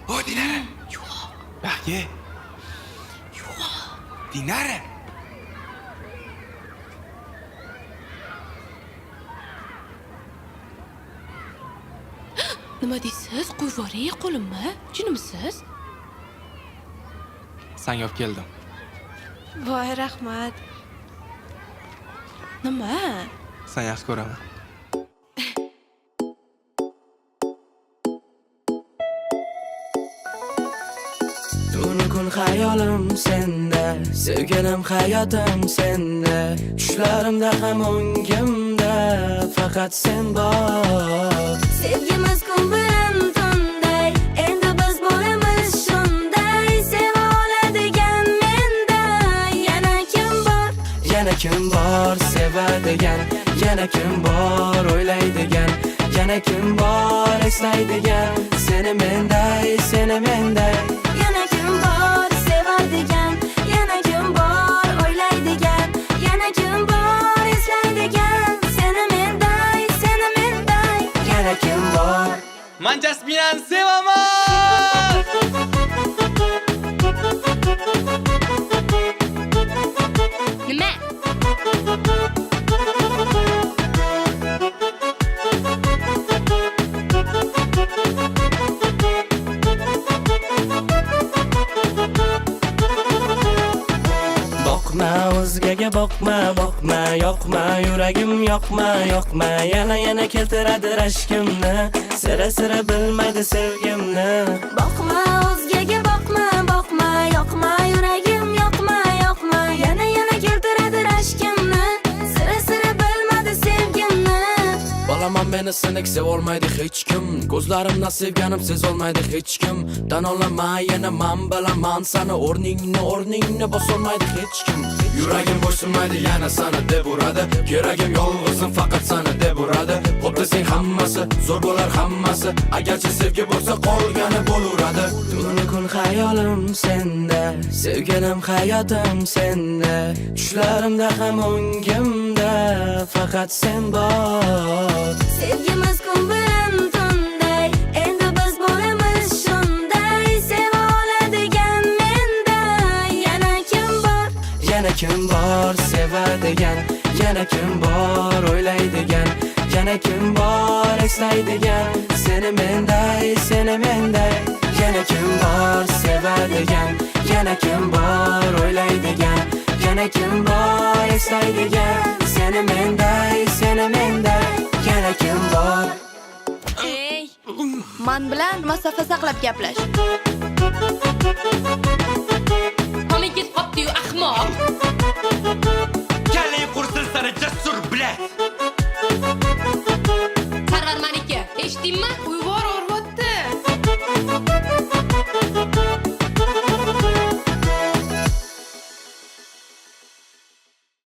O, Dinara. Yo'q. Baxtga. Yo'q. Dinara. Nima deysiz? Qo'yib yuboring qo'limni. Jinnimisiz? Sanga olib keldim. Voy, rahmat. Nima? Seni yaxshi ko'raman. Tunu kun xayolim senda, sevgilim hayotim senda. Tushlarimda ham o'ngimda faqat sen bor. Sevgimiz kun bilan tunday, endi biz bo'lamiz shunday. Seva oladigan menda yana kim bor? Yana kim bor sevadigan, yana kim bor o'ylaydigan, yana kim bor eslaydigan seni menday, seni menday. Yana kim bor sevadigan, yana kim bor o'ylaydigan, yana kim bor eslaydigan seni menday, seni menday. Yana kim bor? Man Jasminani sevaman! Nima? Boqma o'zgaga, boqma, boqma, yoqma yuragim, yoqma, yoqma. Yana yana keltiradi rashkimni, sira sira bilmaydi sevgimni. Boqma o'zgaga, boqma, boqma, yoqma yuragim, yoqma, yoqma. Yana yana keltiradi rashkimni, sira sira bilmadi sevgimni. Bolaman meni sinik sevolmaydi hech kim. Ko'zlarimdan sevganim sezolmaydi hech kim. Tan olama yana man bilaman sani. O'rningni, o'rningni bosolmaydi hech kim. Yuragim bo'ysunmaydi yana sani deb uradi. Keragim yolg'izim faqat sani deb uradi. Xo'p desang hammasi, zo'r bo'lar hammasi. Agarchi sevgi bo'lsa qolgani bo'laveradi. Tunu kun xayolim senda, sevgilim hayotim senda. Tushlarimda ham o'ngimda faqat sen bor. Sevgimiz kun bilan tunday, endi biz bo'lamiz shunday. Seva oladigan menda yana kim bor? Yana kim bor sevadigan, yana kim bor o'ylaydigan, yana kim bor eslaydigan seni menday, seni menday. Yana kim bor sevadigan, yana kim bor o'ylaydigan, yana kim bor eslaydigan seni menday, seni menday. Yana kim bor? Ey, man bilan masofa saqlab gaplash.